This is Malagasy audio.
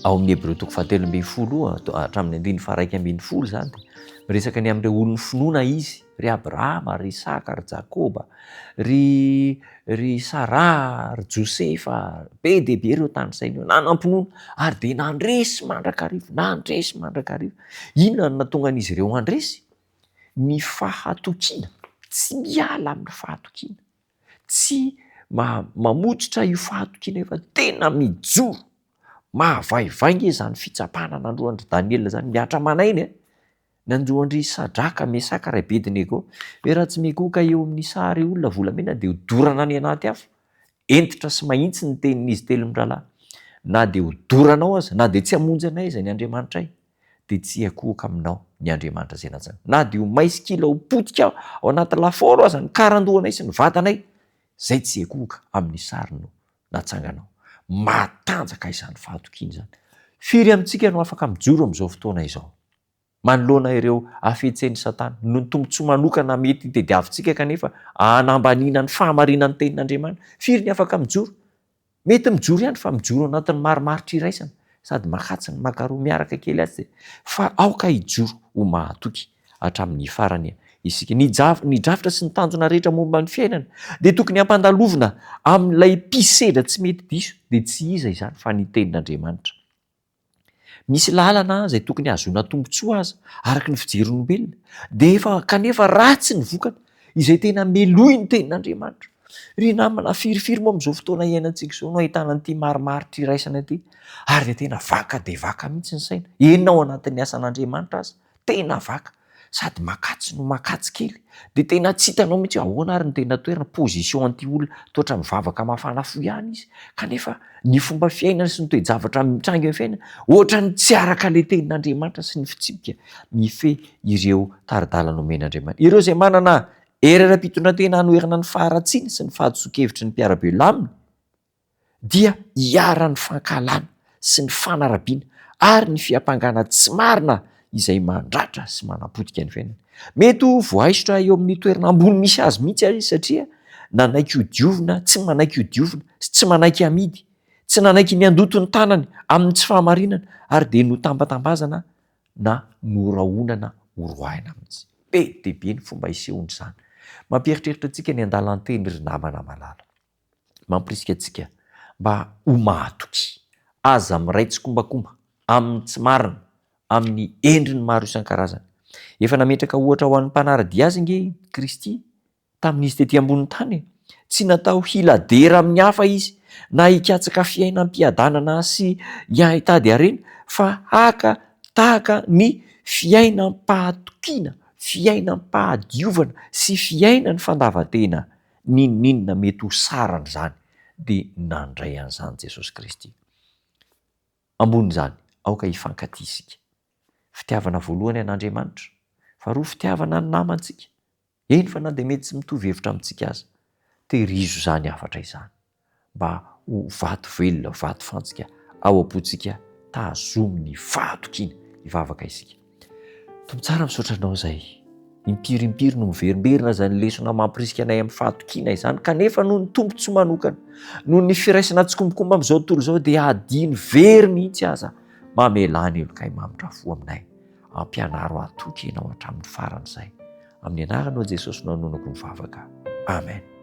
Ao amin'ny Hebreo toko fahatelo ambin'ny folo hatramin'ny andininy faha-iraika ambin'ny folo izany dia miresaka ny amin'ireo olon'ny finoana izy, ry Abrahama, ry Isaka, ry Jakoba, ry ry Saraha, ry Josefa, be dia be ireo tanisaina eo, nanam-pinoana ary dia nandresy mandrakariva, nandresy mandrakariva. Inona no nahatonga an'izy ireo handresy? Ny fahatokiana, tsy miala amin'ny fahatokiana, tsy mamotsitra io fahatokiana io fa tena mijoro, mahavaivay nge izany fitsapana nandroan-dry Daniela izany, mihatra aman'aina e! Nanjo an-dry Sadraka, Mesaka ary Abednego, hoe raha tsy mikohoka eo amin'ny sary olona volamena dia hodorana any anaty afo. Hentitra sy mahitsy ny tenin'izy telo mirahalahy. Na dia hodoranao aza, na dia tsy hamonjy anay aza ny Andriamanitray, dia tsy hiankohoka aminao ny Andriamanitra izay natsangana. Na dia ho may sy kila ho potika ao anaty lafaoro aza ny karandohanay sy ny vatanay, izay tsy hiankohoka amin'ny sarinao natsanganao. Matanjaka izany fahatokiana izany. Firy amintsika no afaka mijoro amin'izao fotoana izao? Manoloana ireo hafetsen'i Satana, noho ny tombontsoa manokana mety tediavintsika kanefa hanambaniana ny fahamarinan'ny Tenin'Andriamanitra, firy ny afaka mijoro? Mety mijoro ihany fa mijoro anatin'ny marimaritra iraisana, sady makatsy ny makaroa miaraka kely atsy dia fa aoka hijoro ho mahatoky hatramin'ny farany isika. Ny ny drafitra sy ny tanjona rehetra momba ny fiainana dia tokony hampandalovina amin'ilay mpisedra tsy mety diso, dia tsy iza izany fa ny Tenin'Andriamanitra. Misy lalana izay tokony hahazoana tombontsoa aza, araka ny fijerin'olombelona, dia efa kanefa ratsy ny vokany, izay tena melohin'ny tenin'Andriamanitra. Ry namana, firifiry moa amin'izao fotoana iainantsika izao no ahitana an'ity marimaritra iraisana ity, ary dia tena vaka dia vaka mihitsy ny saina, eny na ao anatin'ny asan'Andriamanitra aza. Tena vaka, sady makatsy no makatsy kely, dia tena tsy hitanao mihitsy hoe ahoana ary ny tena toerana, position an'ity olona, toa ohatran'ny mivavaka mafana fo ihany izy, kanefa ny fomba fiainany sy ny toe-javatra mitranga eo amin'ny fiainany, ohatran'ny tsy araka ilay tenin'Andriamanitra sy ny fitsipika mifehy ireo tari-dalana omen'Andriamanitra. Ireo izay manana hery ara-pitondran-tena hanoherana ny faharatsiana sy ny fahadisoan-kevitry ny mpiara-belona aminy, dia iharan'ny fankahalana sy ny fanarabiana ary ny fiampangana tsy marina izay mandratra sy manapotika ny fiainany. Mety ho voaisotra eo amin'ny toerana ambony misy azy mihitsy aza izy satria nanaiky ho diovina, tsy manaiky ho diovina sy tsy manaiky hamidy, tsy nanaiky ny handoto ny tanany amin'ny tsy fahamarinana ary dia notambatambazana na norahonana horoahina mihitsy. Be dia be ny fomba isehoan'izany. Mampieritreritra antsika ny andalan-teny ry namana malala. Mampirisika antsika mba ho mahatoky. Aza miray tsikombakomba amin'ny tsy marina, amin'ny endriny maro isan-karazany. Efa nametraka ohatra ho an'ny mpanara-dia azy ange i Kristy tamin'izy tetỳ ambonin'ny tany e! Tsy natao hila dera amin'ny hafa izy, na hikatsaka fiainam-piadanana sy hitady harena, fa haka tahaka ny fiainam-pahatokiana, fiainam-pahadiovana sy fiainan'ny fandavan-tena N'inon'inona mety ho saran'izany dia nandray an'izany Jesosy Kristy. Ambonin'izany, aoka hifankatia isika. Fitiavana voalohany an'Andriamanitra, faharoa fitiavana ny namantsika, eny fa na dia mety tsy mitovy hevitra amintsika aza. Tehirizo izany hafatra izany mba ho vato velona, vato fantsika ao am-pontsika, tazomy ny fahatokiana. Hivavaka isika. Tompo tsara misaotra anao izay impiry impiry no miverimberina izany lesona mampirisika anay amin'ny fahatokiana izany kanefa noho ny tombontsoa manokana noho ny firaisana tsikombakomba amin'izao tontolo izao dia hadino very mihitsy aza mamelà ny helokay mamindra fo aminay ampianaro hatoky ianao hatramin'ny farany izay amin'ny anaranao Jesosy no anonako ny vavaka amen.